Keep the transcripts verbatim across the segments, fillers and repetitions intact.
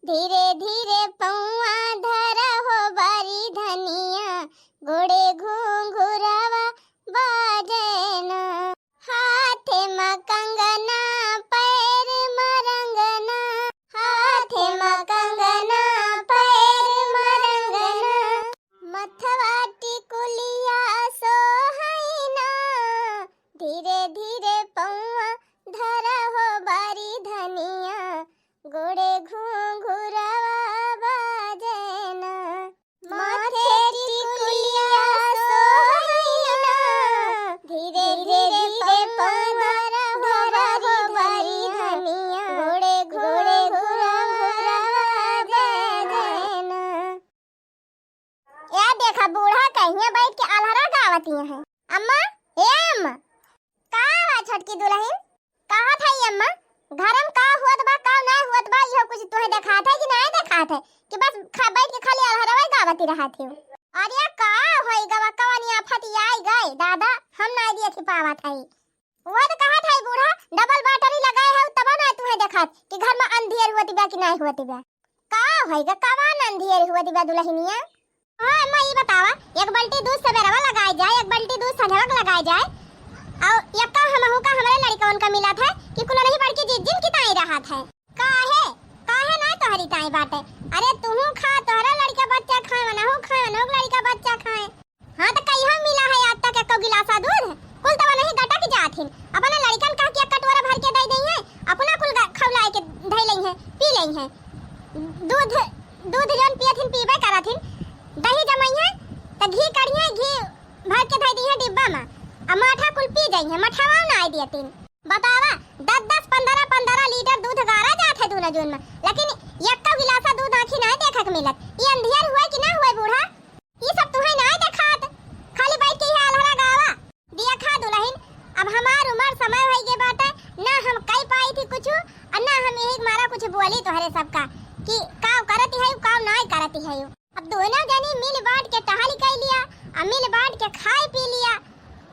धीरे धीरे पौआ धरा हो बारी धनिया, गोड़े घुंघुरवा बाजे ना। हाथे म कंगना, पैर म रंगना, हाथे म कंगना, पैर म रंगना। मथवा टिकुलिया सोहैना, धीरे धीरे पौआ धरा हो बारी धनिया, गोड़े घुंघुरवा बाजे ना। माथे टिकुलिया सोहैना, धीरे धीरे पौआ धरा हो बारी धनिया, गोड़े घुंघुरवा बाजे ना। या देखा बूढ़ा कहिया बैठ के आल्हरा गावत हैं। अम्मा, ए अम्मा, का बा छोटकी दुलहिन? कहत है अम्मा, घर में का हुअत बा, का नाय हुअत बा, इहो कुछ तुहे देखात है कि नाय देखात है कि बस खा, बैठ के खाली आल्हरवा गावत ही रहत है? अरे का होई गवा, कवनी आफत आई गए दादा, हम नाय देखी पावत है। वह तो कहत है बूढ़ा, डबल बैटरी लगाए है, तब ना तुहे देखात कि घर में अंधियर हुअत बा कि नाय हुअत बा। का होई गा, कवन अंधियर हुअत बा दुलहिनिया? हाँ अम्मा, ई बतावा, एक बाल्टी दूध सबेरवा लगाए जाए, एक बाल्टी दूध संझवा के लगाए जाए, और यक्का हमहू का हमरे लड़िकवन का मिलत है कि कुल नहीं बड़की जिज्जिन की ताई रहत है। काहे, काहे ना तोहरी ताई बाटे? अरे तुहू खा, तोहरा लड़िका बच्चा खाए, वनहू खाए, वनहू के लड़िका बच्चा खाए। हाँ, त कहियो मिला है आज तक एको गिलासा दूध? कुल त वनही गटक जाथिन। अपने लड़िकन कह के एक कटोरा भर के दे दई है, अपना कुल ग-, खौलाए के धई लई है, पी लई है। दूध, दूध जौन पियथिन, पीबे करथिन। दही जमई है, त घी कढ़ी है, घी भर के धई दी है डिब्बा में। आ माठा कुल पी जाई है, मठवा ना आए दियतिन। बतावा, दस दस, पन्द्रह पन्द्रह लीटर दूध गारा जात है दूनो जून में, लेकिन एको गिलासा दूध आँखी नाय देखे के मिलत। ई अंधियर हुए कि ना हुए बूढ़ा? ई सब तुहे नाय देखात, खाली बैठ के इहे आल्हरा गावा। देखा दुलहिन, अब हमार उमर समय होई गे बाटे, ना हम कई पाई थी कुछ, और ना हम यही मारा कुछ बोली तोहरे सबका कि काव करती है, काव नाय करती है। अब दोनों जनी मिल बांट के टहल कई लिया, और मिल बांट के खाए पी लिया,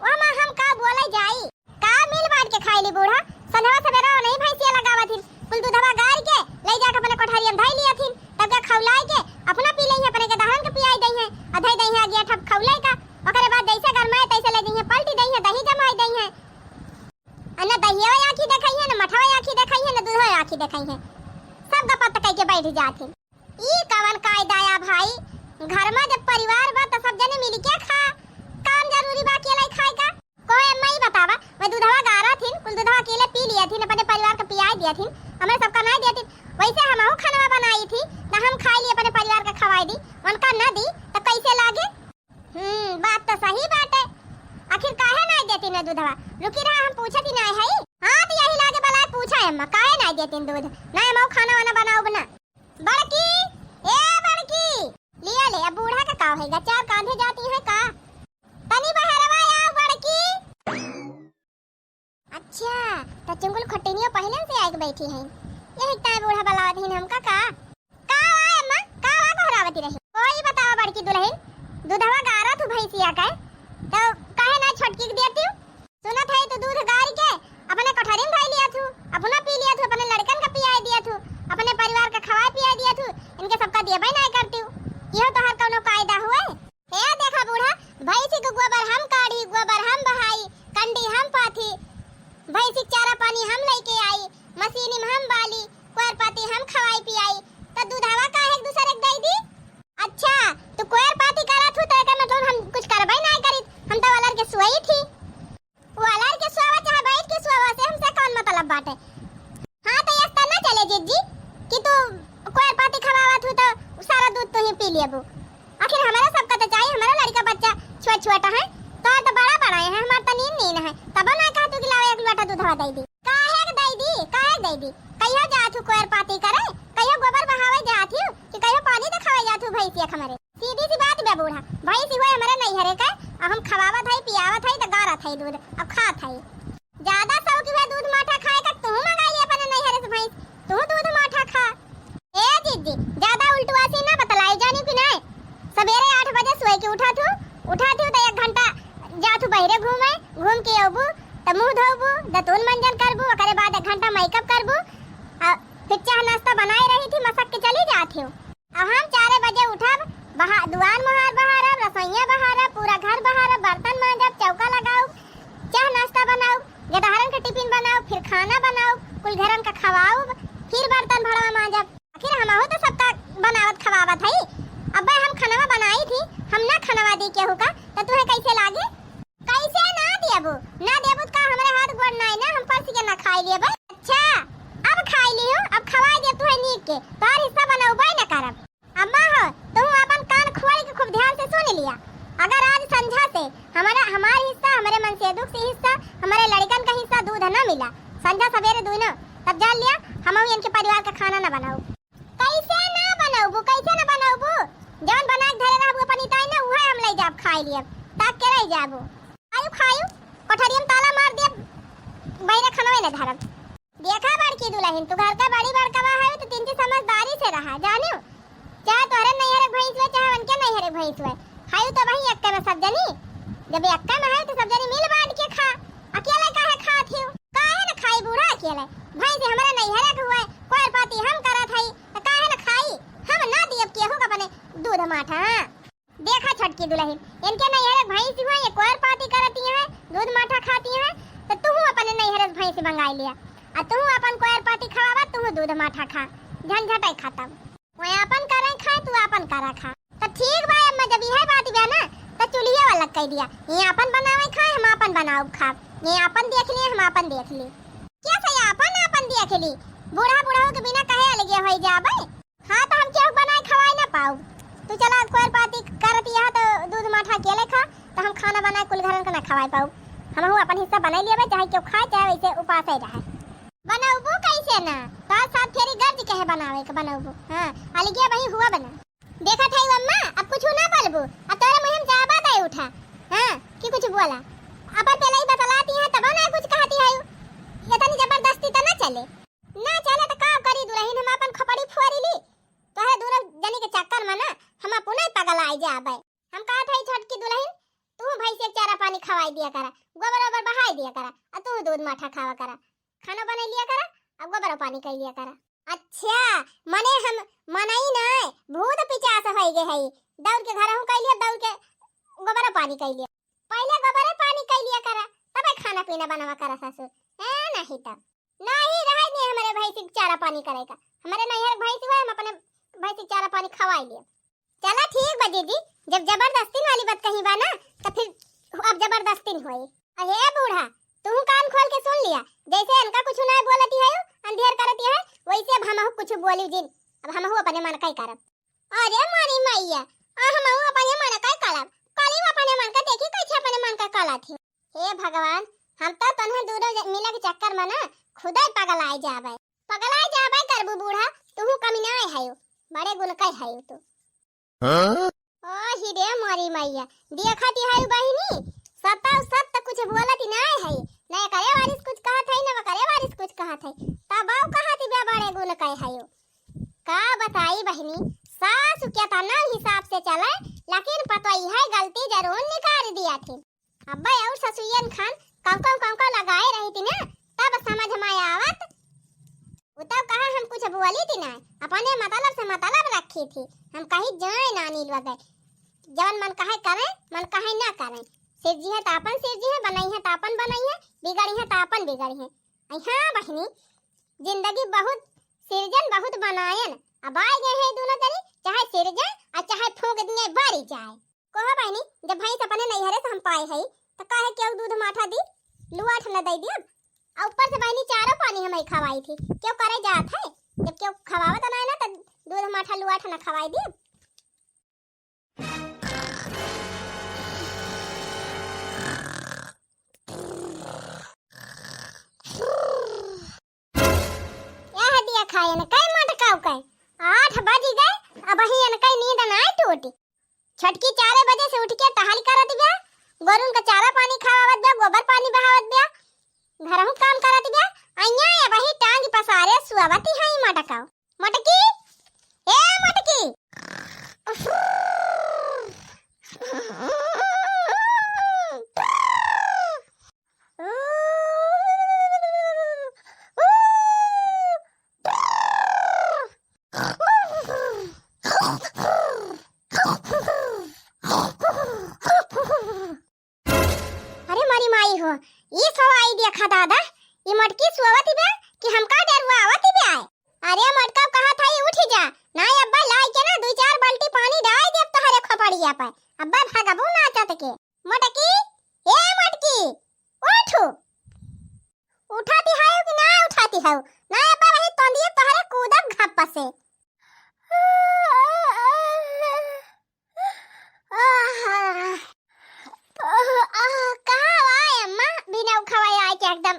ओमा हम का बोले जाई? का मिल बांट के खाई ली बूढ़ा? संझवा सबेरा नहीं भैंसिया लगावत हिन, कुल दूधवा गार के ले जाके अपने कोठरिया में धई लिया थिन, तब का खौलाई के अपना पी लेइहें, अपने के दहरन के पियाई देइहें, और धई देइहें अगिया ठप खौलाई का। ओकरे बाद जैसे गरमाए तैसे ले जइहें, पलटी देइहें, दही जमाई देइहें। आ न दहिया आँखी देखाइहें, न मठवा आँखी देखाइहें, न दूधवा आँखी देखाइहें, सब गपत कह के बैठ जात हिन। ई कवन कायदा या भाई? घर में जब परिवार बा त सब जने मिलके खा, काम जरूरी बा अकेले खाए का? कोई अम्मा ई बतावा, मैं दूधवा गारा थिन, कुल दूधवा अकेले पी लिया थिन, अपने परिवार के पियाई दिया थिन, हमरे सबका नाय दिया थिन। वैसे हमहू खानवा बनाई थी, त हम खाई ली, अपने परिवार के खवाई दी, उनका न दी, त कैसे लागे? हम्म, बात त सही बाटे। आखिर काहे नाय देती न दूधवा? रुकी रहा, हम पूछत ही नाय है। हाँ, त यही लागे बलाए पूछा है अम्मा, काहे नाय देती दूध? नाय हमहू खाना वाना बनाउब ना। बड़की, ए बड़की, लिया ले, अब बूढ़ा का का होइगा, चार कांधे जाती है का? तनी बहरवा आओ बड़की। अच्छा, त चुंगुल खटिनियो पहिले से आइके बैठी है। यही ताय बूढ़ा बलावत हिन हमका का? का हुआ अम्मा? का हुआ गोहरावती रही? कोई बतावा बड़की दुलहिन, दूधवा गारा थू भैंसिया का, त काहे ना छोटकी के देती? सुनत है तू दूध गार के अपने कोठरी में धई लिया थू, अपना पी लिया थू, अपने लड़कन का पियाए दिया थू, अपने परिवार का खवाए पियाए दिया थू, इनके सबका देबे ना करती हूँ। यह तोहर कौनो कायदा हुए? हे देखा बूढ़ा, भैंसी के गोबर हम काढ़ी, गोबर हम बहाई, कंडी हम पाथी, भैंसी के चारा पानी हम लेके आई, मशीनी में हम बाली, कोयर पाती हम खवाई पियाई, त दूधवा काहे एक दूसरे के दई दी? अच्छा, तू कोयर पाती करत हू त एकर मतलब हम कुछ करबे ना करी, हम त वलर के सोई थी। वलर के सोवा चाहे बैठ के सोवा से हमसे कौन मतलब बाटे? हाँ, त यस त ना चले जिज्जी कि तू कोयर पाती खवावत हू त सारा दूध तू ही पी लेबू। आखिर हमारा सबका त चाहिए, हमारा लड़का बच्चा छोट छोट है, तोहर त बड़ा बड़ा है, हमार त नीन नीन है, तब ना कह तू कि लावा एक लोटा दूधवा दे दी। काहे के दे दी, काहे के दे दी? कहियो जात हू कोयर पाती करे, कहियो गोबर बहावे जात हू कि कहियो पानी देखावे जात हू भैंसिया के हमरे। सीधी सी बात बे बूढ़ा, भैंसी हुए हमरे नैहरे के, अब हम खवावत है, पियावत है, त गारत है दूध, अब खात है। ज्यादा शौक हुए दूध माठा खाए का, तू मंगाई अपने नैहरे से भैंस, तू दूध माठा खा। ए जिज्जी, ज्यादा उल्टवासी ना बतलाई, जानी कि नहीं? सबेरे आठ बजे सोए के उठा थू, उठा थू त एक घंटा जा थू बहरे घूमे, घूम के अबू त मुंह धोबू, दतून मंजन करबू, ओकरे बाद एक घंटा मेकअप करबू, आ फिर चाह नाश्ता बनाए रही थी, मसक के चली अब हम चारे बजे उठब, बहा-, दुआर मोहार बहारब, रसोइया बहारब, पूरा घर बहारब, बर्तन मांजब, चौका लगाउब, चाह नाश्ता बनाउब, गेदहरन के टिफिन बनाउब, फिर खाना बनाउब, कुल घरन का खवाउब, फिर बर्तन भड़वा मांजब। आखिर हमहू तो सबका बनावत खवावत हई। अब्बे हम खनवा बनाई थी, हम ना खनवा दी केहू का, तो तुहे कैसे लागी? कैसे ना देबू? ना देबू त का हमरे हाथ गोड़ नाई ना, हम परस के ना खाई लेबे? अच्छा, अब खाई लियो, अब खवाई दे तुहे नीक के, तोहर हिस्सा बनौबे ना करब। अम्मा हो, तुहू अपन कान खोल के खूब ध्यान से सुन लिया। अगर आज संझा से हमारा, हमार हिस्सा, हमरे मनसेदुक से हिस्सा, हमरे लड़िकन का हिस्सा दूध न मिला, संझा सवेरे दुइनो, तब जान लिया, हमहू इनके परिवार का खाना न बनाउब। कैसे ना बनउबू, कैसे ना बनउबू? जवन बना के धरे रहबू अपन इताई न, उहे हम लइ जाब, खाइ लियब, ताक के रहि जाबू। आयु खायु, कोठरिया में ताला मार देब, बहिरे खनवे न धरब। देखा बड़की दुलहिन, तू घर का बड़ी बड़कवा है, तो तिनकी समझदारी से रहा, जानियो। चाहे तोहरे नैहरे भैंस हुए, चाहे उनके नैहरे भैंस हुए, हयू तो वही एक्के में सब जनी। जब एक्के में है, तो सब जनी मिल बांट के खा। अकेले काहे खात हियो? काहे न खाई बूढ़ा अकेले? भैंस हमरे नैहरे के हुए, कोयर पाती हम करत हई, तो काहे न खाई? हम ना दियब केहू का अपने दूध माठा, हाँ? देखा छोटकी दुलहिन, इनके नैहरे भैंस हुए, ये कोयर पाती करती हैं, दूध माठा खाती हैं, तो तुहू अपने नैहरे से भैंस मंगाई लिया, आ तुहू अपन कोयर पाती खवावा, तुहू दूध माठा खा, झंझटै खत्म। वह आपन करे खाए, तू आपन करा खा। तो ठीक बा अम्मा, जब इहे बात बा ना, तो चूल्हिया वाला कह दिया, ये आपन बनावे खाए, हम आपन बनाउब खाब, ये आपन देख लिए, हम आपन देख ली। क्या सही आपन आपन देख ली? बूढ़ा बूढ़ा के बिना कहे अलगे होई जाबे। हाँ, तो हम केहू बनाए खवाए ना पाउब। तू चला कोयर पाती करत यहाँ तो दूध माठा अकेले खा, तो हम खाना बनाए कुल घरन का ना खवाए पाउब। हमहू अपन हिस्सा बनाई लेबे, चाहे केहू खाए, चाहे वैसे उपासे रहे। बनउबू कैसे ना? तोहर साथ फेरी गर्ज के है बनावे के बनउबू। हाँ, अलगे वही हुआ बना। देखत है अम्मा, अब कुछ ना बोलबू, अब तोरे मुँह में जाबा दे उठा। हाँ, कि कुछ बोला। अपन पहले ही बतलाती है, तब ना कुछ कहती है। इतनी जबरदस्ती तो ना चले। ना चले तो का करी दुलहिन, हम अपन खोपड़ी फोरी ली। तोहरे दोनों जनी के चक्कर में ना हम अपना ही पगल आई जाबे। हम कहत है छोटकी दुलहिन, तू भैंस के चारा पानी खवाई दिया करा, गोबर ओबर बहाई दिया करा, आ तू दूध माठा खावा करा। खाना बनाई लिया करा, अब गोबर पानी कर लिया करा। अच्छा, मने हम मनई ना, भूत पिचास होई गए हई। दौड़ के घर हूँ कर लिया, दौड़ के गोबर पानी कर लिया। पहले गोबर पानी कर लिया करा, तबे खाना पीना बनवा करा ससुर। ए, नहीं तब। नहीं रहे नहीं हमारे भैंस के चारा पानी करे का। हमारे नैहर भैंस हुआ, हम अपने भैंस के चारा पानी खवाई लिया। चला ठीक बा जीजी, जब जबरदस्ती वाली बात कही बा ना, तो फिर अब जबरदस्ती होई। अरे बूढ़ा, तू कान खोल के सुन लिया, जैसे इनका कुछ ना बोलती है, अंधेर करती है, वैसे अब हमहू कुछ बोली जिन, अब हमहू अपने मन का ही करब। अरे मोरी मैया, आ हमहू अपने मन का ही करब, करी अपने मन का, देखी कैसे अपने मन का कला थी। हे भगवान, हम तो तन्हे दूनो ज-, मिला के चक्कर में ना खुदे पगलाए जाबे, पगलाए जाबे करबू बूढ़ा, तू कमी ना है, बड़े गुण का है तू। हाँ? ओ हिरे मोरी मैया, देखत ही है बहिनी, सत्ता सत्त कुछ बोलत ही नाय है, न करे वारिस कुछ कहत है, न करे वारिस कुछ कहत है, तब आओ कहत ही बे बड़े गुण कह है। का बताई बहिनी, सासु केतना हिसाब से चले, लेकिन पतोई है गलती जरूर निकाल दिया थी। अब्बे और ससुयन खान कौकौ कौकौ लगाए रही थी ना, तब समझ में आवत। उ तो कहा हम कुछ बोली थी ना, अपने मतलब से मतलब रखी थी। हम कहीं जाए ना नीलवा गए, जवन मन कहे करे, मन कहे ना करे। सिरजी है तो अपन सिरजी है, बनाई है तो अपन बनाई है, बिगड़ी है तो अपन बिगड़ी है। अई हाँ बहिनी, जिंदगी बहुत सिरजन बहुत बनायन। अब आए गए हैं दोनों जनी, चाहे सिरजे और चाहे फूंक दिए बारी जाए। कहो बहिनी, जब भैंस अपने नैहरे से हम पाए हई, तो काहे केहू दूध माठा दी, लुआठ न दई दियब? आ ऊपर से बहिनी चारो पानी हम ही खवाई थी, केहू करे जात है? जब केहू खवावत ना है ना, तो दूध माठा लुआठ न खवाई दियब। यह दिया खाए न, कई मोटकाऊ कई? आठ बज गए, अब ही इनका नींद ना टूटी। छोटकी चारे बजे से उठ के टहल करत बिया, गोरुन का चारा पानी खवावत बिया, गोबर पानी बहावत बिया, घरहू काम करत बिया। अइया ये वही टांग पसारे सुअवती है मोटकाऊ। मोटकी, ए मोटकी। पे। अब्बे भगबू नाचत के। मोटकी, ए मोटकी, उठू। उठाती है कि ना उठाती है? ना अब्बे वही तोंदिए तोहरे कूदब घप्प से। आह, आह, आह, का बा अम्मा? बिना उखावा आए के एकदम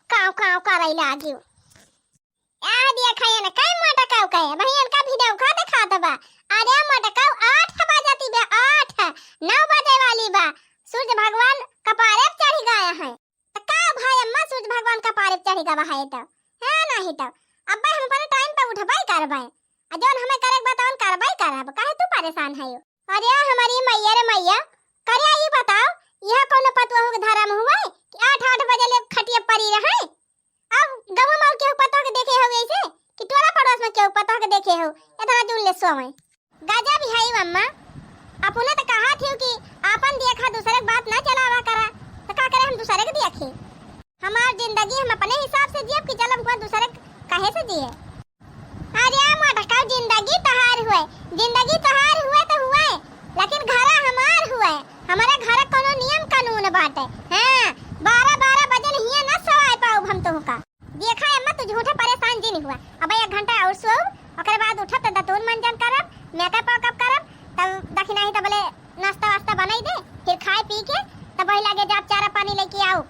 काव काव करे लागियो। आ देखा ये ना, कई मोटकाऊ कहे, वही इनका video का दिखात बा। अरे मोटकाऊ, आठ बजती बा, आठ, नौ बजे वाली बा। सूर्य भगवान कपारे पे चढ़ी गया है। त का भाई अम्मा, सूर्य भगवान कपारे पे चढ़ी गवा है तो? है नहीं तो? अब्बे हम अपने time पे उठबे करबे। आ जौन हमें करे के बा तौन करबे करब। काहे तू परेशान है? अरे हमारी मैया रे मैया, करे ई बताओ, यह कौनो पतोहू के धर्म हुए कि आठ आठ बजे ले खटिया परी रहे? अब गाँव में केहू पतोह के देखे हो ऐसे कि टोला पड़ोस में केहू पतोह के देखे हो इतना जून ले सोवे? गजब है अम्मा, अपने तो कहा थी कि आपन देखा दूसरे के बात ना चलावा करा, तो का करे हम दूसरे के देखी? हमार जिंदगी हम अपने हिसाब से जियब कि चलब हुआ दूसरे के कहे से जिए? अरे मोटका, जिंदगी तोहार हुए, जिंदगी तोहार हुए तो हुए, लेकिन घर हमार हुए। हमारे घर कोनो नियम कानून बाटे। हाँ, बारह बारह बजे हियाँ न सवाए पाउब हम तुहका। देखा अम्मा, तू झूठे परेशान जिन हुआ। अब एक घंटा और सोउब, ओकरे बाद उठब त दतून मंजन करब, makeup वेकअप करब, तब दखिनाही तबले नाश्ता वास्ता बनाई दे, फिर खाए पी के तब वही लागे जाब चारा पानी लेके आउब।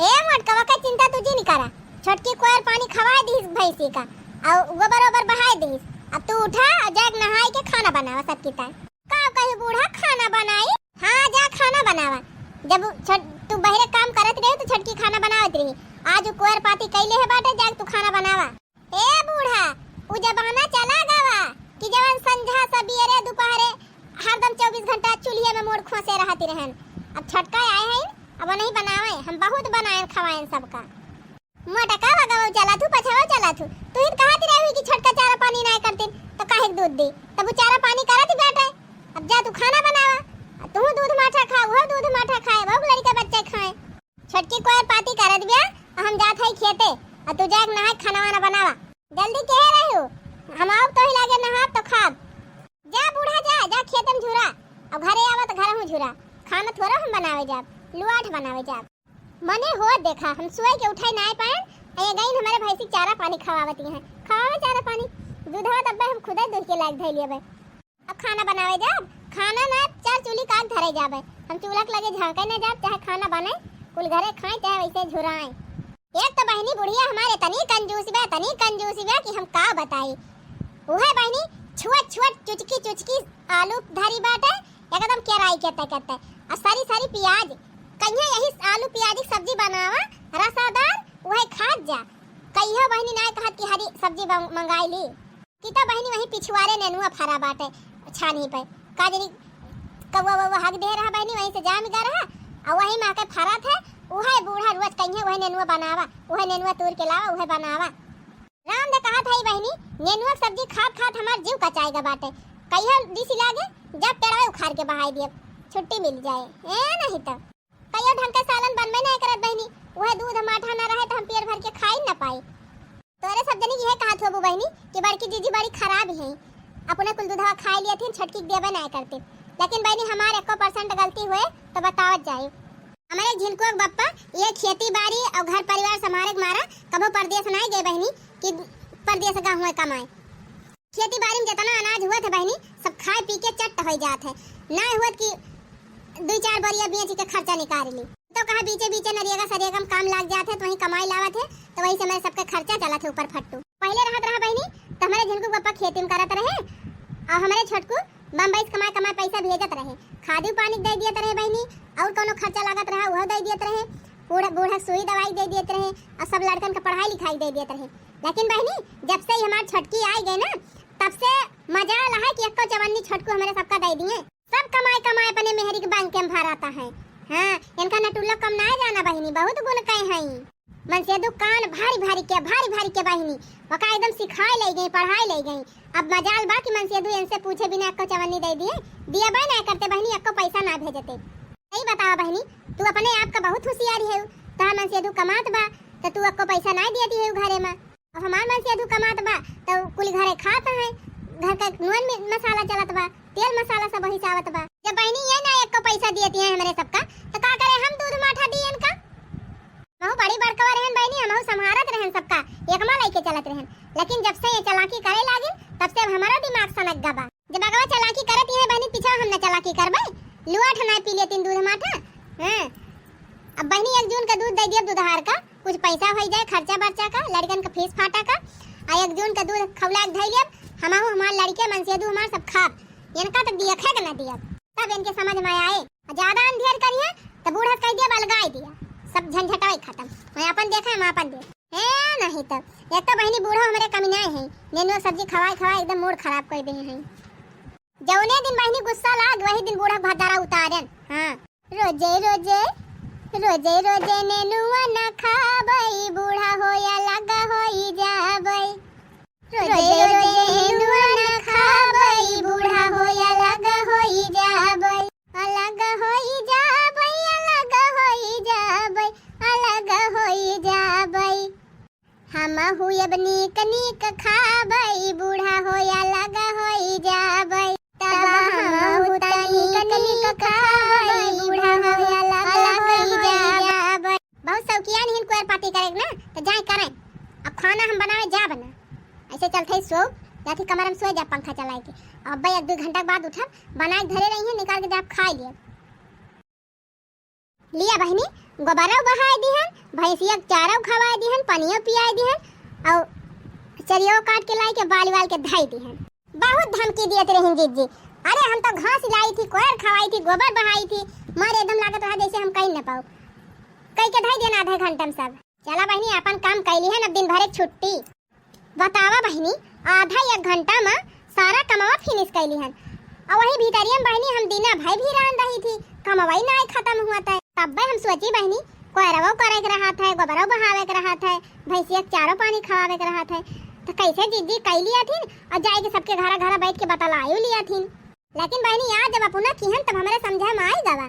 ए मोटकवा, का चिंता तू जिन करा, छोटकी कोयर पानी खवाए दीस भैंसी का, और गोबर ओबर बहाए दीस। अब तू उठा और जाके नहाए के खाना बनावा सबकी ताई। का कही बूढ़ा, खाना बनाई? हाँ, जा खाना बनावा। जब छोट-, तू बहरे काम करत रही तो छोटकी खाना बनावत रही, आज उ कोयर पाती कैले है बाटे, जाके तू खाना बनावा। ए बूढ़ा, उ जमाना चला गवा कि जवन संझा सबेरे दोपहरे हरदम चउबीस घंटा चूल्हे में मोड़ खोसे रहती रहन। अब छोटका आए हैं, अब नहीं बनावे, हम बहुत बनाएन खवाएन सबका। मोटका भगवा चला थू, पछवा चला थू, तू ही कहती रही कि छोटका चारा पानी ना करतीन तो काहे के दूध दी, तब उ चारा पानी करत ही बाटे। अब जा तू खाना बनावा, तू दूध माठा खा, वो दूध माठा खाए, वो लड़का बच्चे खाए। छोटकी कोयर पाती करत बिया, आ हम जात हई खेते, आ तू जाके नहाए खाना वाना बनावा। जल्दी कहे रहू, हम आउब तोही लागे नहाब तो खाब। जा बूढ़ा जा, जा खेते में झुरा, अब घरे आवा तो घर हूँ झुरा। खाना थोड़ा हम बनावे जाब, लुआठ बनावे जाब। मने हो देखा, हम सोए के उठाई नाय पाएन, आ ये गईन हमारे भैंसी के चारा पानी खवावती हैं, खवावे चारा पानी। दूधवा तब्बे हम खुदे दूध के लायक धैली अबे। अब खाना बनावे जाब, खाना ना चार चूल्ही काट धरे जाबे। हम चूल्हा के लगे झांके ना जाब, चाहे खाना बने, कुल घरे खाए, चाहे वैसे झुराए। एक तो बहिनी बुढ़िया हमारे तनी कंजूस बा, तनी कंजूस बा कि हम का बताई। उहे बहिनी छुअत छुअत चुचकी चुचकी आलू धरी बाटे, एकदम केराई केते केते, आ सरी सरी प्याज। कहिया यही आलू प्याज की सब्जी बनावा, रसादार, उहे खात जा। कहियो बहिनी ना कहत कि हरी सब्जी बं-, मंगाई ली। कि तो बहिनी वहीं पिछुआरे नेनुआ फरा बाटे छानी पे। का जनी कौआ वौआ हग दे रहा बहिनी, वहीं से जाम गा रहा, आ वहीं में आके फरत है। उहे बूढ़ा रोज कहिए, "उहे नेनुआ बनावा, उहे नेनुआ तोड़ के लावा, उहे बनावा।" राम दे कहत हई बहिनी, नेनुआ के सब्जी खात खात हमार जीव कचाए गा बाटे। कहियो दिसी लागे, जब पेड़वे उखाड़ के बहाई दियब, छुट्टी मिल जाए। ए नहीं तो कहियो ढंग के सालन बनबे नहीं करत बहिनी, उहे दूध माठा ना रहे तो हम पेट भर के खाई ना पाई। तोरे सब जनी इहे कहत होबू बहिनी कि बड़की जीजी बड़ी खराब है, अपने कुल दूधवा खाए लिए थी, छोटकी के देबे नहीं करती। लेकिन बहिनी हमार एको percent गलती हुए तो बतावत जाई। हमारे झिनकुआ के बप्पा ये खेती बाड़ी और घर परिवार संभारे के मारा कबो परदेस नहीं गए बहिनी कि परदेस गा हुए कमाए। खेती बाड़ी में जितना अनाज हुआ था बहिनी, सब खाए पी के चट्ट हो जात है। ना हुआ कि दुई चार बोरिया बेच के खर्चा निकाल ली। तो कहा बीचे बीचे नरेगा सरेगा में काम लाग जात है, तो वहीं कमाई लावत है, तो वहीं से मेरे सबके खर्चा चलत है ऊपर फट्टू। पहले रहत रहा बहिनी, तो हमारे झिनकू के पप्पा खेती में करत रहे, और हमारे छोटकू बम्बई से कमाए कमाए पैसा भेजत रहे, खादी पानी दे दियत रहे बहिनी, और कोनो खर्चा लागत रहा, वह दे दियत रहे, बूढ़ा, बूढ़ा सुई दवाई दे दियत रहे, और सब लड़कन का पढ़ाई लिखाई दे दियत रहे। लेकिन बहिनी, जब से ये हमार छोटकी आई गई ना, तब से मजा आला है कि एक्को चवन्नी छोटकू हमारे सबका दे दिए। सब कमाए कमाए अपने मेहरी के बैंक में भराता है। हाँ, इनका नटुल्ला कम ना जाना बहिनी, बहुत गुण कहे हैं। मनसेधू कान भारी भारी के, भारी भारी के बहिनी, वका एकदम सिखाए ले गई, पढ़ाए ले गई। अब मजाल बा कि मनसेधू इनसे पूछे बिना एक्को चवन्नी दे दिए, दिया बा ना करते बहिनी, एक्को पैसा ना भेजते। सही बतावा बहिनी, तू अपने आप का बहुत होशियारी है, तहार मनसेधू कमात बा, तो तू एक्को पैसा ना दियती है घरे में। अब हमार मनसेधू कमात बा, तो कुल घरे खात है, घर का नून मि-, मसाला चलत बा, तेल मसाला सब वही से आवत बा। जब बहिनी ये ना एको पैसा दियत हैं हमरे सबका, तो का करे हम दूध माठा दी इनका? हमहू बड़ी बड़कवा रहन बहिनी, हमहू संभारत रहन सबका, एक माँ लेके चलत रहन। लेकिन जब से ये चालाकी करे लागिन, तब से अब हमारो दिमाग सनक गवा बा। जब अगवा चालाकी करत हैं बहिनी, पीछा हम न चालाकी करबे? लुआ ठनाए पी लेतिन दूध माठा। हाँ, अब बहिनी एक जून का दूध दे दियब दुधार का, कुछ पैसा होई जाए खर्चा बर्चा का, लड़कन का फीस फाटा का, आ एक जून का दूध खौला के धई लेब, हमहू हमार लड़के मनसेदू हमार सब खाब, इनका तो दियखे के न दियब, तब इनके समझ में आए। आ ज्यादा अंधेर करिए तो बूढ़ा से कह दिया, अलगाई दिया, सब झंझटवाई खत्म। मैं अपन देखे, हम अपन देख। ए, नहीं तो एक तो बहिनी बूढ़ा हमरे कमी नहीं है, नेनुआ सब्जी खवाई खवाई एकदम मूड खराब कर दे हैं। जौने दिन बहिनी गुस्सा लाग, वही दिन बूढ़ा भतारा उतारन। हाँ। रोजे रोजे, रोजे रोजे नेनुआ ना खाबई, बूढ़ा होया लगा होई जाबई। रोजे रोजे नेनुआ ना खाबई, बूढ़ा होया लगा होई जाबई। अलग होई जाबई, अलग होई जाबई, अलग होई जाबई। हमहू अब नीक नीक खाबई, बूढ़ा होया लगा होई जाबई। तब हमहू त नीक नीक खाबई, बूढ़ा होया लगा होई जाबई। बहुत शौकियान हिन कोयर पाती करे के ना, तो जाए करें। अब खाना हम बनावे जाब ना। ऐसे चलते ही सो, जाती कमरा में सो जा पंखा चलाए के। अब भाई एक दो घंटा के बाद उठब, बनाए के धरे रही है, निकाल के जाब खाए लिए। लिया बहिनी, गोबरौ बहाए दिहन, भैंसिया के चारौ खवाए दिहन, पनियो पियाए दिहन, और चरियो काट के लाई के बाल वाल के धई दिहन। बहुत धमकी दियत रहिन जीजी। अरे हम तो घास लाई थी, कोयर खवाई थी, गोबर बहाई थी, मारे एकदम लागत रहा जैसे हम कहीं न पाऊ। कई के धई देना आधे घंटा में सब। चला बहिनी, अपन काम कैली है, अब दिन भर एक छुट्टी। बतावा बहिनी, आधा एक घंटा में सारा कमवा finish कैली हन। और वही भीतरिया में बहिनी हम दिना भर भी रान रही थी, कमवा ही नाय खत्म हुआ था। तब्बे हम सोची बहिनी, कोयरवो करे के रहत है, गोबरो बहावे के रहत है, भैंसिया के चारो पानी खवावे के रहत है, तो कैसे जीजी कैली हथिन और जाए के सबके घरा घरा बैठ के बतलायु लिया थिन। लेकिन बहिनी, आज जब अपना किहन तब हमरे समझे में आई गवा।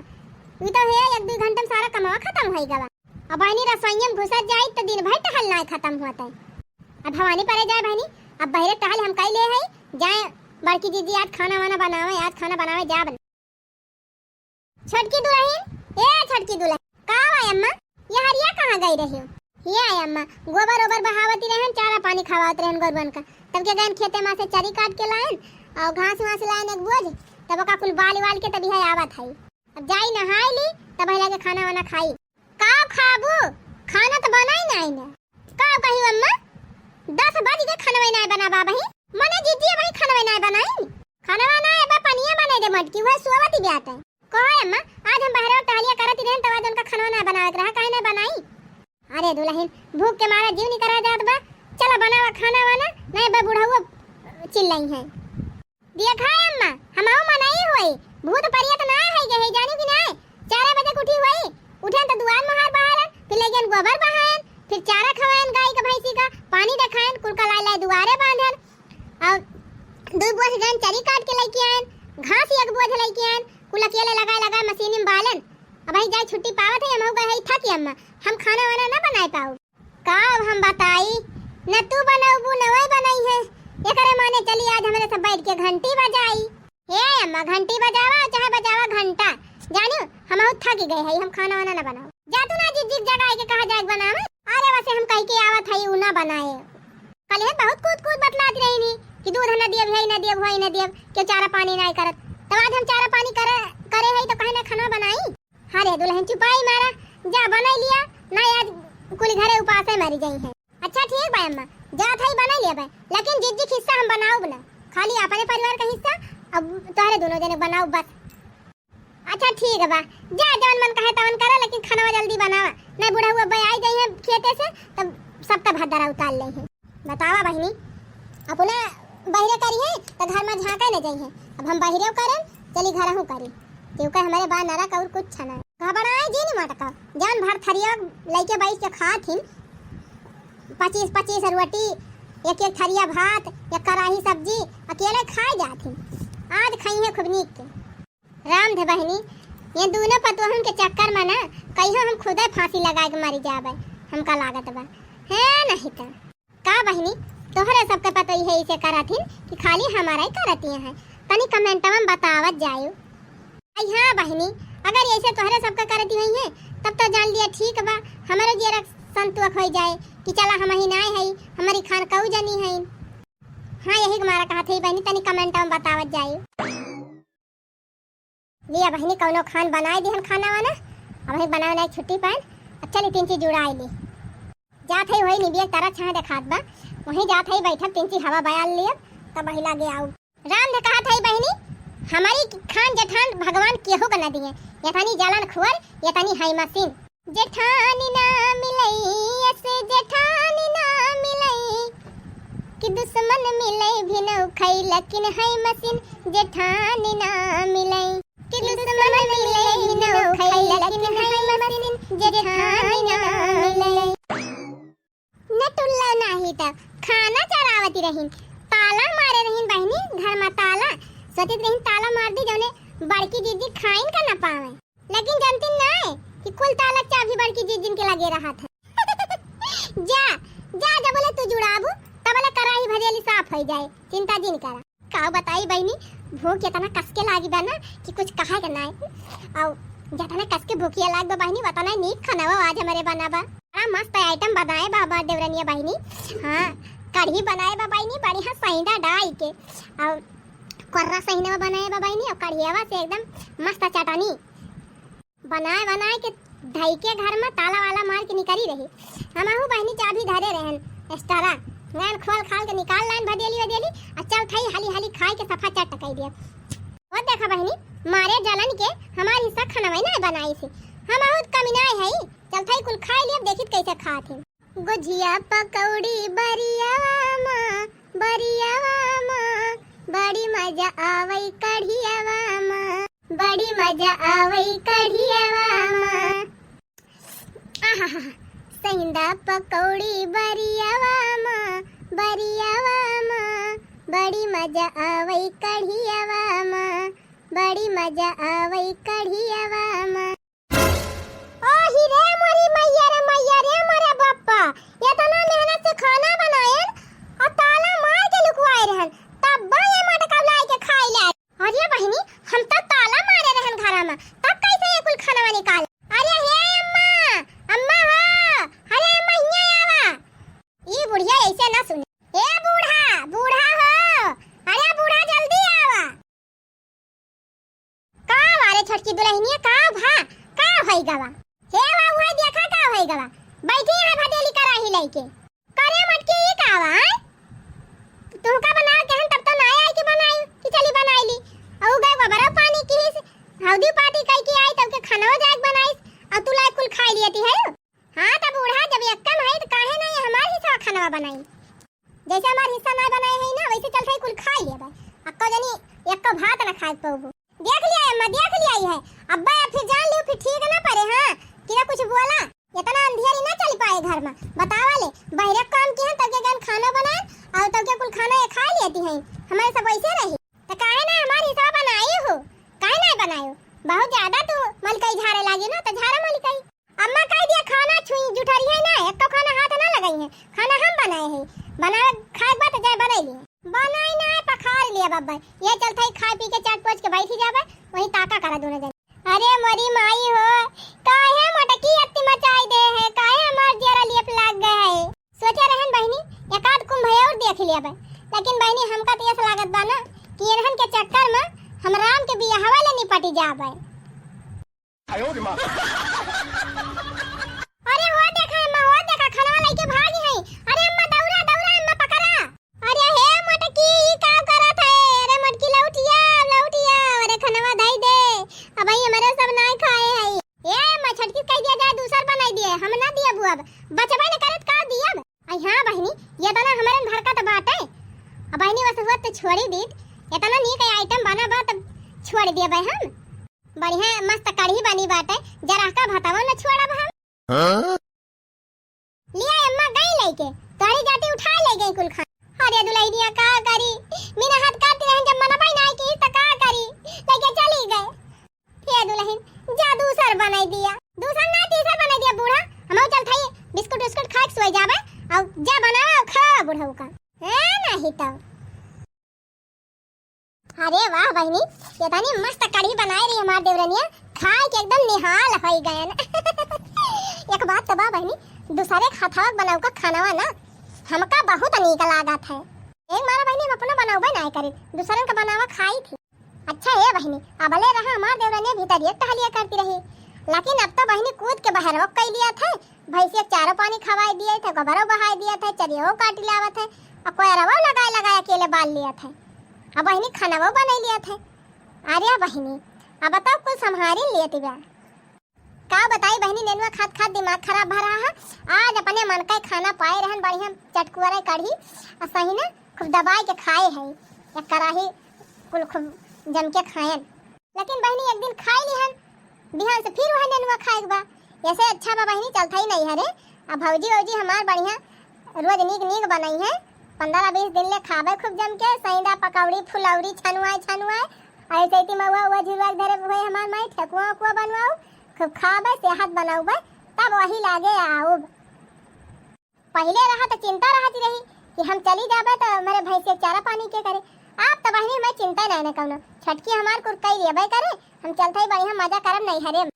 ई तो है एक दो घंटा में सारा कमवा खत्म होई गवा। अब बहिनी रसोइया में घुसत जाई तो दिन भर टहल नाय खत्म होत है। अब भवानी परे जाए बहिनी, अब बहरे टहल हम कई ले है, जाए बड़की जीजी आज खाना वाना बनावे, आज खाना बनावे जाब ना। छोटकी दुलहिन, ए छोटकी दुलहिन, का हुआ अम्मा? ये हरिया कहाँ गई रही हो? ये आए अम्मा, गोबर ओबर बहावती रहन, चारा पानी खवावत रहन गोरुअन का। तब के गयन खेते मा से चरी काट के लायन और घास वास लायन एक बोझ, तब ओका कुल बाल वाल के तब यहाँ आवत है। अब जाई नहाई ली, तब हिला के खाना वाना खाई। का खाबू? खाना तो बनाई नाई ना। का कही अम्मा? दस बज गए, खानवे नाई बना बाबही। मने जीजी अबही खानवे नाई बनाई। खानवा नाई बा, पनिया बने दे मटकी, वह सोवती ब्यात है। कहो अम्मा, आज हम बहरे टहलिया करत रहन, तब आज उनका खानवा नाई बनावे के रहा, काहे नाई बनाई? अरे दुलहिन, भूख के मारा जीव निकरा जात बा। चला बनावा खाना वाना, नहीं बा बुढ़ऊ चिल्लाई है। देखा है अम्मा, हमहू मनई होई, भूत परियत ना है गए, जानी कि ना? चार बजे के उठी होई, उठन तो दुआर महार बहारन, फिर लेगन गोबर बहायन, फिर चारा खवायन गाय का भैंसी का, पानी देखायन, कुल का लाए लाए दुआरे बांधन, और दो बोझ गन चरी काट के लेके आयन, घास एक बोझ लेके आयन, कुल अकेले लगाए लगाए मशीन में बालन। अब भाई जाए छुट्टी पावत है, हमहू गए है थकी अम्मा, हम खाना वाना ना बनाए पाऊ। का अब हम बताई, न तू बनौबू न वही बनई है। एकरे माने चली आज हमरे सब बैठ के घंटी बजाई। हे अम्मा, घंटी बजावा चाहे बजावा घंटा, जानियो हमहू थक गए है, हम खाना वाना न बनाओ। जा तू ना जिज्जिक जगाए के कहा जाए बनावे। अरे वैसे हम कह के आवत है उ ना बनाए। कल है बहुत कूद कूद बतलात रही नी कि दूध न दियब, है न दियब, होई न दियब, के चारा पानी ना करत। तब आज हम चारा पानी करे करे है तो कहे ना खाना बनाई। अरे दुलहिन चुपाई मारा, जा बनाई लिया, ना आज कुल घरे उपासे मरी जाई है। अच्छा ठीक बा अम्मा, जात हई बनाई लिया बा, लेकिन जिज्जी के हिस्सा हम बनाउब ना, खाली अपने परिवार का हिस्सा अब तोहरे दोनों जने बनाउब बस। अच्छा ठीक बा, जा जवन मन कहे तवन करा, लेकिन खानवा जल्दी बनावा, नहीं बुढ़ऊ अब्बा आई जाई है खेते से तब सबका भद्दरा उतार ले है। बतावा बहिनी, अपना बहिरे करी है तो घर में झांके न जाई है। अब हम बहिरेव करें, चली घरहू करी, क्योंकि हमारे बा नरक और कुछ ना। घबराए जी नहीं मटका, जान भर थरिया लइके बैठ के खात हिन, पच्चीस पच्चीस रोटी, एक एक थरिया भात, एक कढ़ाई सब्जी अकेले खाए जात हिन। आज खाई है खूब नीक के। राम धे बहिनी, ये दोनों पतोहन के चक्कर में ना कहियो हम खुदे फांसी लगाए के मरी जाबे, हमका लागत बा। है नहीं त का बहिनी, तोहरे सबके पतोही है इसे करत हिन कि खाली हमारा ही करत हैं? तनी comment मा बतावत जायो। आई हाँ बहिनी, अगर ऐसे तोहरे सबका करती हुई है, तब तो जान लिया ठीक बा, हमरो जियरा संतोष होइ जाए कि चला हमही नाय हई, हमरी खान कऊ जनी हई। हाँ, यही के मारा कहत हई बहिनी, तनी comment मा बतावत जायो। लिया बहिनी, कौनो खान बनाए दिहन खाना वाना, अब वही बनाए बनाए छुट्टी पाएन, अब चली तीन चीज जुड़ाए ली। जात हई वही निबिया तारा छाँह देखात बा, वहीं जात हई बैठब, तीन चीज हवा बयाल लियब, तब वही लागे आऊ। राम दे कहत हई बहिनी, हमारी खान जेठान भगवान केहू के न दिए, यतानी जलन खुअर, यतानी हाई मशीन। जेठानी ना मिलई, ऐसे जेठानी ना मिलई, कि दुश्मन मिलई भी न उखई, लेकिन हाई मशीन जेठानी ना मिलई, कि दुश्मन मिलई भी न उखई, लेकिन हाई मशीन जेठानी ना मिलई। नटुल्ला नाही त खाना चरावती रहिन, ताला मारे रहिन बहिनी, घर मा ताला। सोचत रहिन ताला मार दी, जौने बड़की जीजी खाइन का न पावे। लेकिन जानती नाय कि कुल ताला चाभी बड़की जीजिन के लगे रहत है। जा, जा, जब बोले तू जुड़ाबू, तब बोले कराही भरेली साफ होइ जाए, चिंता जिन करा। का बताई बहिनी, भूख इतना कस के लागी बा ना कि कुछ कहा के नाय। अउ जतना कस के भूखिया लाग बा बहिनी, उतना नीक खाना आज हमरे बना बा। बड़ा मस्त item बनाए बा हमार देवरनिया बहिनी। हाँ, कढ़ी बनाए बा बहिनी, बढ़िया सैंदा डाल के, अउ कोर्रा सैंदा बनाए बा बहिनी, अउ कढ़ियावा से एकदम मस्त चटनी। बनाए बनाए के धई के घर मा ताला वाला मार के निकरी रही। हमहू बहिनी चाभी धरे रहन extra, गैन खोल खाल के निकाल लाइन भदेली वदेली, आ चल थई हाली हाली खाए के सफा चट कई दिया। ओ देखा बहिनी, मारे जलन के हमार हिस्सा खनवई ना बनाई से, हमहू कमी ना है, चल थई कुल खाए लिया, देखित कैसे खात है। गुझिया पकौड़ी बरियावा मा, बरियावा मा, बड़ी मजा आवई कढ़ियावा मा, बड़ी मजा आवई कढ़ियावा मा। आहा, सैंदा पकौड़ी बरियावा मा, बरियावा मा, बड़ी मजा आवई कढ़ियावा मा, बड़ी मजा आवई कढ़ियावा मा। ओ ही रे मोरी मैया रे मैया रे मोरे बप्पा, इतना मेहनत से खाना बनाएन और ताला मार के लुकवाए रहन, तब ये मटका लाई के खाए ले। अरे बहिनी, हम तो ताला मारे रहन घरा में, तब कैसे ये कुल खाना निकाल? अरे हे अम्मा, अम्मा हो, अरे अम्मा हियाँ आवा। ई बुढ़िया ऐसे ना सुने। ए बूढ़ा, बूढ़ा हो, अरे बूढ़ा जल्दी आवा। का वारे छोटकी दुलहिनिया, का भा, का होई गवा? हे बाबू, है देखा का होई गवा, बैठी है भदेली कराही लइके। करे मटकी ई का बा, हैं? तुहका बनावे के हन तब तो ना आई कि बनाई, कि चली बनाई ली। अउ गए गोबरो पानी किहिस, हौदी पाती कई के आई तब के खानवा जाए के बनाइस, अउ तू लाए कुल खाई लियती है। हाँ, त बूढ़ा जब एक्कम है, त काहे नाहीं हमार हिस्सा खानवा बनाई? जैसे हमार हिस्सा ना बनाए है ना, वैसे चलते ही कुल खाई लेबे। अक्को जनी एक्को भात ना खाए पउबू। देख लिया अम्मा, देख लिया है। अब्बा अब फिर जान लियो, फिर ठीक ना पड़े, हाँ, कि ना कुछ बोला। इतना अंधियारी ना चल पाए घर में। बतावा ले, बहरे काम की है, तब के गन खाना बनाए, और तब के कुल खाना ये खा लेती हैं। हमारे सब वैसे रही। त काहे ना हमार हिस्सा बनाए हो? काहे ना बनाए हो? बहुत ज्यादा तू मलकई झाड़े लागी ना, त झाड़ा मलकई। अम्मा कह दिया, खाना छुई जुठरी है ना, एक तो खाना हाथ ना लगाई है, खाना हम बनाए है, बनावे खाए के बाद जाए बनाई लिए, बनाई ना है, पखार लिया बब्बा, ये चलता है खाए पी के चाट पोच के बैठी जाबे, वहीं ताका करा दोनों जन। अरे मोरी माई हो, काहे मटकी अत्ती मचाई दे है, काहे हमार जियरा लियप लाग गए है। सोचे रहन बहिनी, एक आध कुंभ और देख लेबे, लेकिन बहिनी हमका तो ऐसा लागत बा ना कि इन्हन के चक्कर में हम राम के बियाहवा ले निपटी जाबे। अरे हो देखा अम्मा, हो देखा, खानवा लइके भागी है। अरे अम्मा, दौड़ा, दौड़ा अम्मा, पकड़ा। अरे हे मटकी, ई का करत है? अरे मटकी, लौटिया, लौटिया, अरे खानवा धई दे। अब भाई हमारे सब नाय खाए है। ए अम्मा, छटकी कह दिया जाए, दूसर बनाई दिए, हम ना दिए बुअब। बचबे न करत का दियब? आई हाँ बहिनी, ये तना हमारे घर का तो बात है। अब बहिनी बस हुआ तो छोड़ी दीत, इतना नीक item बना बा तब छोड़ दिए भाई हम। बढ़िया मस्त कढ़ी बनी बाटे, जरा का भतवा न छोड़ब हम। हाँ? लिया अम्मा गई लइके, तोहरी जाति उठा ले गई कुल खाना। अरे दुलहिनिया का करी, बिना हाथ काट रहन जब मनबई ना की त का करी, लइके चली गए। हे दुलहिन, जा दूसर बनाई दिया, दूसर ना तीसर बनाई दिया बूढ़ा, हम चल थाई बिस्कुट उस्कुट खा के सोई जाबे, और जा बनावा और खावा बूढ़ा का। है नहीं तो। अरे वाह बहिनी, एतनी मस्त कढ़ी बनाए रही हमार देवरनिया, खाए के एकदम निहाल होइ गयन। एक बात तो बा बहिनी, दूसरे के हथवा के बनाऊ का खानवा ना, हमका बहुत नीक लागत है। एक मारा बहिनी, हम अपना बनाउबे नाय करी, दूसरन का बनावा खाई थी। अच्छा हे बहिनी, अबले रहा हमार देवरनिया भीतर एक टहलिया करती रही, लेकिन अब तो बहिनी कूद के बहरवा कई लिया थे, भैंसिया के चारो पानी खवाई दिए थे, गोबरो बहाई दिए थे, चरियो काटी लावत है, और कोयरवा लगाए लगाए अकेले बाल लिया थे, अब बहिनी खानवा बनाई लिया थे। अरे बहिनी, अब बताओ कुल संभारी लेती बा। का बताई बहिनी, नेनुआ खात खात दिमाग खराब भा रहा है। आज अपने मन का खाना पाए रहन, बढ़िया चटकुअरे कढ़ी, और सही ना खूब दबाई के खाए है, एक कराही कुल खूब जम के खायन। लेकिन बहिनी एक दिन खाई लिहन, बिहान से फिर वह नेनुआ खाए के बा। ऐसे अच्छा बा बहिनी, चलत ही नहीं है रे। अब भौजी वौजी हमार बढ़िया रोज नीक नीक बनई है, पन्द्रह बीस दिन ले खाबे खूब जम के, सैंदा, पकौड़ी, फुलौरी, छनुआए छनुआए, और ऐसे इति महुआ उआ झुलुआ के धरे हुए हमार माई, ठेकुआ उकुआ बनवाऊ, खूब खाबे, सेहत बनौबे, तब वही लागे आउब। पहिले रहा तो चिंता रहती रही कि हम चली जाबे तो हमारे भैंसिया के चारा पानी के करे। आप तो बहिनी हमें चिंता नहीं न कौनो, छटकी हमार कुल कई लेबे करे, हम चलते ही बढ़िया मजा करब नैहरे में।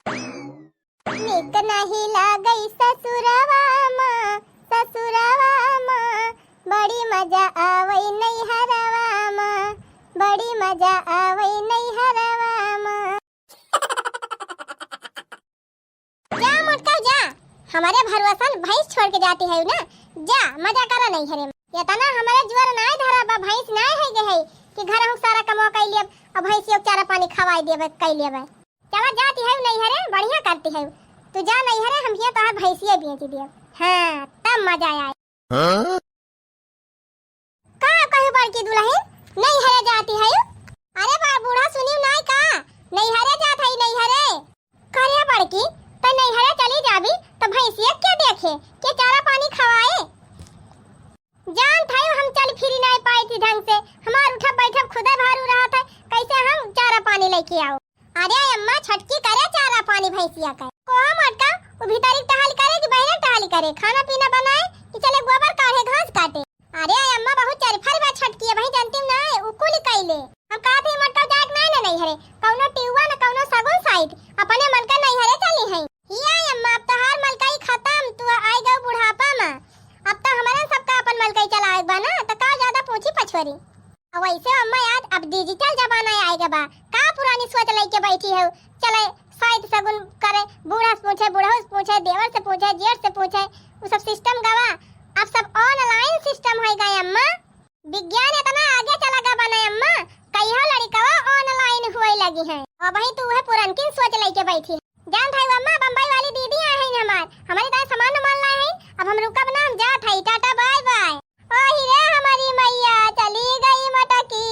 निक नहीं लागई ससुरवा मा, ससुरवा मा, बड़ी मजा आवई नैहरवा मा, बड़ी मजा आवई नैहरवा मा। जा मोटका जा, हमारे भरोसन भैंस छोड़ के जाती है ना, जा मजा करा नैहरे में। एतना हमारे जुअर नाय धरा बा, भैंस नाय है गे है कि घर हम सारा कमवा कई लेब, अब भैंसियों के चारा पानी खवाई देबे, कई लेबे। चला जाती है नैहरे, बढ़िया करती है। तू जा नैहरे, हम हियाँ तोहार भैंसिया बेच दिए। हाँ, तब मजा आए। हाँ? का कहे बड़की दुलहिन, नैहरे जाती है? अरे बा-, बूढ़ा सुनियो नाय का? नैहरे जात है, नैहरे। करे बड़की, त नैहरे चली जाबी, त भैंसिया के देखे, के चारा पानी खवाए? जान थाई हम चल फिरी नाय पाई थी ढंग से, हमार उठब बैठब खुदे भारू रहत है, कैसे हम चारा पानी लेके आओ? अरे अम्मा, छोटकी करे चारा पानी भैंसिया का। कोहा मोटका, उ भीतरी टहल करे कि बहिरे टहल करे, खाना पीना बनाए कि चले गोबर काढ़े, घास काटे? अरे अम्मा, बहुत चरफर बा छोटकी, अबही जनती ना है, उ कुल कइले। हम कहत ही मोटका जाए के नाय ना नैहरे, कौनो टिउआ न कौनो सगुन साइत, अपने मन का नैहरे चली हैं। हिया अम्मा, अब तोहार मलकाई खतम, तू आई गऊ बुढ़ापा में, अब तो हमारे सबका अपन मलकाई चलाए के बा ना, तो का ज्यादा पूछी पछोरी। अब वैसे अम्मा याद, अब digital जमाना आए के बा, का पुरानी सोच लेके बैठी हो? चले साइत सगुन करे, बूढ़ा से पूछे, बूढ़ऊ से पूछे, देवर से पूछे, जेठ से पूछे, उ सब system गवा, अब सब online system होइ गए अम्मा। विज्ञान इतना आगे चला गवा ना अम्मा, कहियो लड़िकवा online हुए लगी हैं। अबही तू उहे पुरनकिन सोच लेके बैठी। जान थाई अम्मा, बम्बई वाली दीदी आ हैं हमार, हमारी दाई सामान उमान लाए हैं, अब हम रुकब ना, हम जात हई, टाटा bye bye। ओही रे हमारी मैया, चली गई मटकी।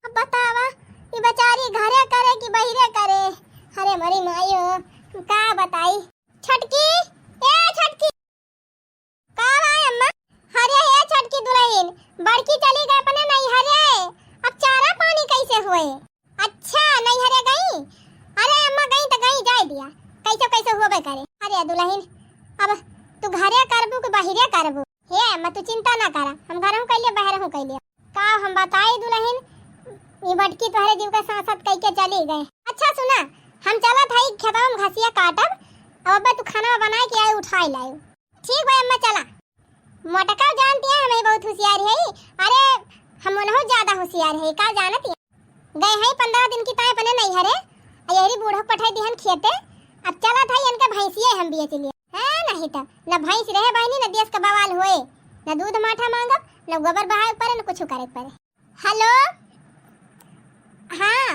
अब बतावा, ई बेचारी घरे करे कि बहिरे करे? अरे मोरी माई हो, का बताई। छोटकी, ए छोटकी। का बा अम्मा? अरे हे छोटकी दुलहिन, बड़की चली गई अपने नैहरे, अब चारा पानी कैसे हुए? अच्छा, नैहरे गई? अरे अम्मा, गई तो गई, जाए दिया, कैसे कैसे होबे करे। अरे दुलहिन, अब तू घरे करबू कि बहिरे करबू? हे अम्मा, तू चिंता ना करा, हम घरहू कैले, बहरहू कैले। का हम बताई दुलहिन, ई बटकी तोहरे जीव का साथ साथ कई के चली गए। अच्छा सुना, हम चलत हई खेतवा में घसिया काटब, अब अब्बे तू खाना बनाए के आई, उठाई लाई। ठीक बा अम्मा, चला। मोटका जानती है, हमें बहुत होशियार है। अरे, हम उनहु ज्यादा होशियार है, का जानत है? गए हैं पन्द्रह दिन की ताई अपने नैहरे, आ यहरी बूढ़ो पठाई दिहन खेते। अब चलत है इनके भैंसिए हम बेच लिए। हाँ, नहीं तो न भैंस रहे बहिनी, न देश का बवाल होए, न दूध माठा मांगब, न गोबर बहाए पड़े, न कुछ करे पड़े। हेलो, हाँ,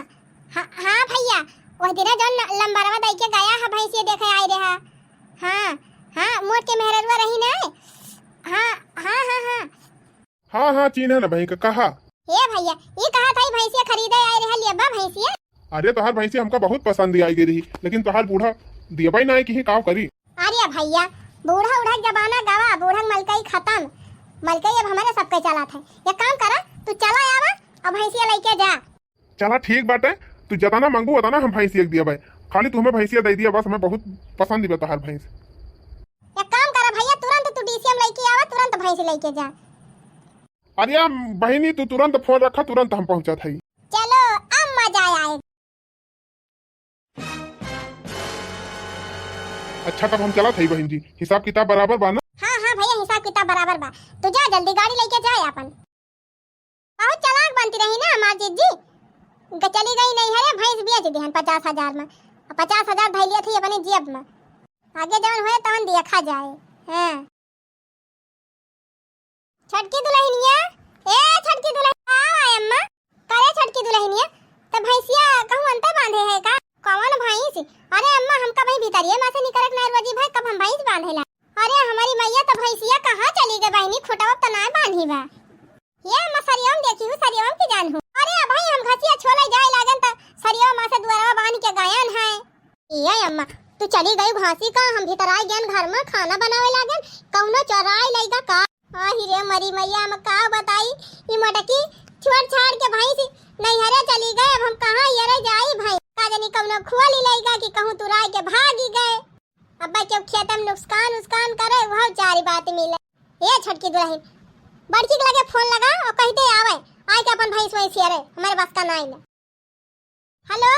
हाँ, हाँ भैया, वह दिना जौन न-, लंबरवा दई के गया है, भैंसिया देखे आए रहा। हाँ, हाँ, मोट के मेहररुआ रही ना। हाँ, हाँ, हाँ, हाँ। हाँ, हाँ, चीन्हे ना बहिन का, कहा? हे भैया, ई कहा था, ई भैंसिया खरीदे आए रहा, लेबा भैंसिया? अरे, तोहार भैंसिया हमका बहुत पसंद आई गई रही, लेकिन तोहार बूढ़ा दियबा ही ना है कि का करी। अरे भैया, बूढ़ा उढ़ा के जमाना गवा, बूढ़ा के मलकई खत्म, मलकई अब हमारे सबके चलत है। एक काम करा, तू चला आवा और भैंसिया लेके जा। चला ठीक बाटे, तू जतना मांगू उतना हम भैंसिया के दिया भाई, खाली तू हमें भैंसिया दे दिया बस, हमें बहुत पसंद बा तोहार भैंस। एक काम करा भैया, तुरंत तू डीसीएम लेके आवा, तुरंत भैंस लेके जा। अरे बहिनी, तू तुरंत फोन रखा, तुरंत हम पहुंचत हई। चलो, आए, आए। अच्छा, तब हम चलत हई बहिन जी, हिसाब किताब बराबर बा ना? हाँ, हाँ भैया, हिसाब किताब बराबर बा। तू जा जल्दी गाड़ी लइके जाए आपन। बहुत चालाक बनती रही ना हमार जिज्जी। ग-, चली गई नैहरे, भैंस बेच दिहन पचास हजार में। आ पचास हजार धइ लिया थी अपने जेब में। आगे जवन होए तवन देखा जाए। हाँ। छोटकी दुलहिनिया, ए छोटकी दुलहिनिया, आओ आए अम्मा। करे छोटकी दुलहिनिया, त भैंसिया कहूँ अंते बांधे है का? कौन भैंस? अरे अम्मा, हमका भाई भीतरिये में से निकरक ना रोजी भाई, कब हम भैंस बांधेला? अरे हमारी मैया, त भैंसिया कहाँ चली गई बहिनी? खुटवा त ना बांधी बा। ये अम्मा, सरियम देखी हूँ, सरियम की जान हूँ। अरे भाई, हम घसिया छोले जाए लागन त सरियम माँ से दुआरवा बांध के गायन है। ए अम्मा, तू चली गई घासी का, हम भीतर आ गयन घर में, खाना बनावे लागन, कौनो चोराई लइगा का? आही रे मरी मैया, हम का बताई, ई मोटकी छोड़ छाड़ के भैंस नैहरे चली गए, अब हम कहाँ यरे जाई भाई? का जानी कौनो खोली लइगा कि कहूँ तुराई के भागी गए। अब्बा केहू खेतम नुकसान उस्कान करे, वह चारी बात मिले। ए छोटकी दुलहिन, बड़की के लगे फोन लगा और कह दे आवे, आए के अपन भैंस वैंस हेरे, हमारे बस का नाई ना। हेलो,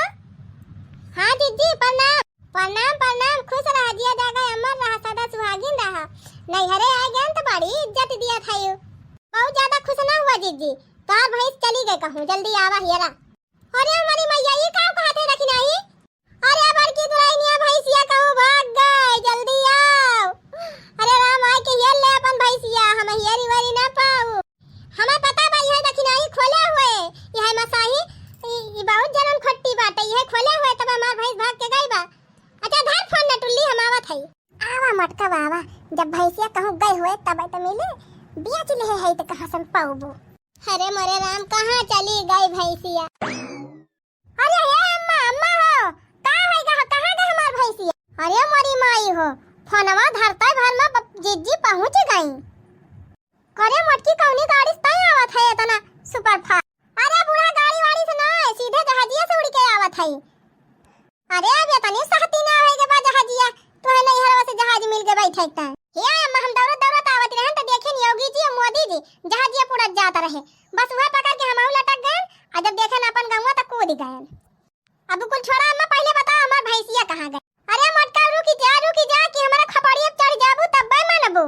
हाँ जिज्जी, प्रणाम। प्रणाम, प्रणाम, खुश रहा, जिया जागा अमर रहा, सदा सुहागिन रहा। नैहरे आ गए त बड़ी इज्जत दिया था यू। बहुत ज्यादा खुश ना हुआ जिज्जी, तोहार भैंस चली गए कहूँ, जल्दी आवा हेरा। अरे हमारी मैया, ये का कहत है दखिनाही? अरे बड़की दुलहिनिया, भैंसिया कहूँ भाग गए, जल्दी आओ। अरे राम, आए के हेर ले अपन भैंसिया, हम हेरी वेरी ना पाऊ। हमें पता बा, यह दखिनाही खोले हुए, यह मसाही, ई, ई बहुत जनम खट्टी बाटे, यह खोले हुए तब हमार भैंस भाग के गई बा। अच्छा धर फोन न टुल्ली, हम आवत हई। आवा मटका बाबा, जब भैंसिया कहूँ गए हुए तब तो मिले, बेच ले है तो कहाँ से हम पाऊबू? अरे मोरे राम, कहाँ चली गई भैंसिया? अरे हे अम्मा, अम्मा हो, का है गा, कहाँ गए हमार भैंसिया? अरे मोरी माई हो, फोनवा धरते भर में ब-, जिज्जी पहुँच गई। करे मोटकी, कौनी गाड़ी से तय आवत है इतना सुपर फास्ट? अरे बूढ़ा, गाड़ी वाड़ी से ना, सीधे जहाजिया से उड़ के आवत है। अरे अब इतनी सहती ना होए के बाद जहाजिया, तोहे नैहरवा से जहाज मिल के बैठे के ताई। हे अम्मा, हम दौड़त दौड़त आवत रहन त देखे नी योगी जी और मोदी जी जहाजिया उड़त जात रहे, बस वह पकड़ के हमहू लटक गए। और जब देखे ना अपन गौवा त कूद गए। अब कुल छोड़ा अम्मा, पहले बताओ हमार भैंसिया कहाँ गए? अरे मोटका, रुकी जा, रुकी जा कि हमारा खपड़िया पे चढ़ जाबू तब्बे मानबू।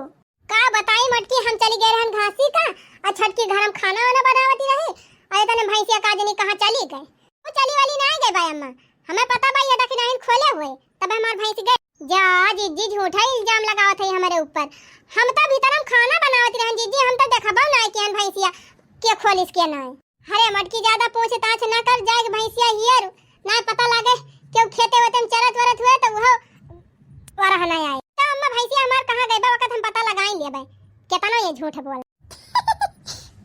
का बताई मोटकी, हम चली गए रहन घासी का, और छटकी घर में खाना वाना बनावती रही, और इतने भैंसिया का जनी कहाँ चली गए। वो चली वाली ना गए बा अम्मा, हमें पता बा ये दखिनाहिन खोले हुए, तब हमार भैंस गए। जा जिज्जी, झूठा इल्जाम लगावत है हमारे ऊपर। हम तो भीतर हम खाना बनावत रहन जिज्जी, हम तो देखबो ना कि हन भैंसिया के खोलिस के ना। अरे मटकी, ज्यादा पूछताछ न कर, जाए के भैंसिया हियर, ना पता लागे केहू खेते वेते में चरत वरत हुए तो वो वरह ना आए। तो अम्मा, भैंसिया हमार कहाँ गई बा, वक्त हम पता लगाई लेबे, केतनो ये झूठ बोल।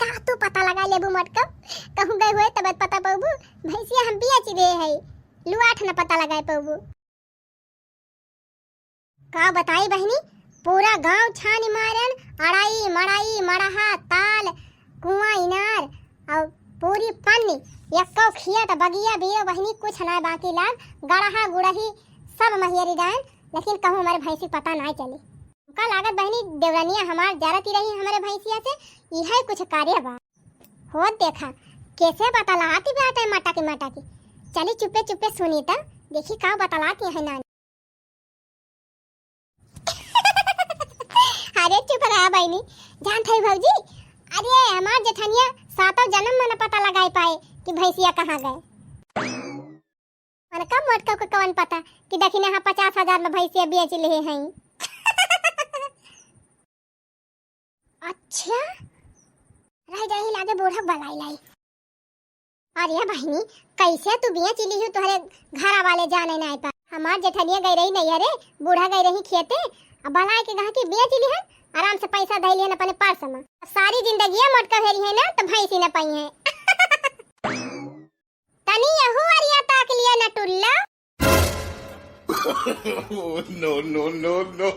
का तू पता लगा लेबू मटका, कहूँ गए हुए तब पता पौबू, भैंसिया हम बेच दे है, लुआठ न पता लगाए पौबू। का बताई बहिनी, पूरा गांव छानी मारन, अड़ाई, मड़ाई, मड़हा, ताल, कुआं, इनार और पूरी पन्नी, यक्को खेत, बगिया, बीरो बहिनी, कुछ ना बाकी लाग, गड़हा, गुड़ही, सब महियरी डायन, लेकिन कहूँ हमारे भैंसी पता ना चली। का लागत बहिनी, देवरनिया हमार जरती रही हमारे भैंसिया से, यही कुछ कार्य बा। हो देखा, कैसे बतलाती बाटे मटाकी मटाकी। चली चुप्पे चुप्पे सुनी त, देखी का बतलाती है नानी। अरे चुप रहा बहिनी, जानत है भौजी, अरे हमार जेठनिया सातों जन्म में न पता लगाए पाए कि भैंसिया कहाँ गए। मन का मोटका को कवन पता कि दखिना हाँ पचास हजार में भैंसिया बेच ले हैं। अच्छा, रह जाही लागे बूढ़ा बलाई लाई। अरे बहिनी, कैसे तू बेच ली हो, तोहरे घरा वाले जाने नाय पा। हमार जेठनिया गई रही नैहरे, बूढ़ा गई रही खेते, अब बलाए के कहा कि बेच ली है, आराम से पैसा धई लिहन अपने पर्स में। अब सारी जिंदगी मोटका भेरी है ना, तो भैंसी न पाई है। तनी यहू अरिया ताक लिया न टुल्ला। No, no, no, no।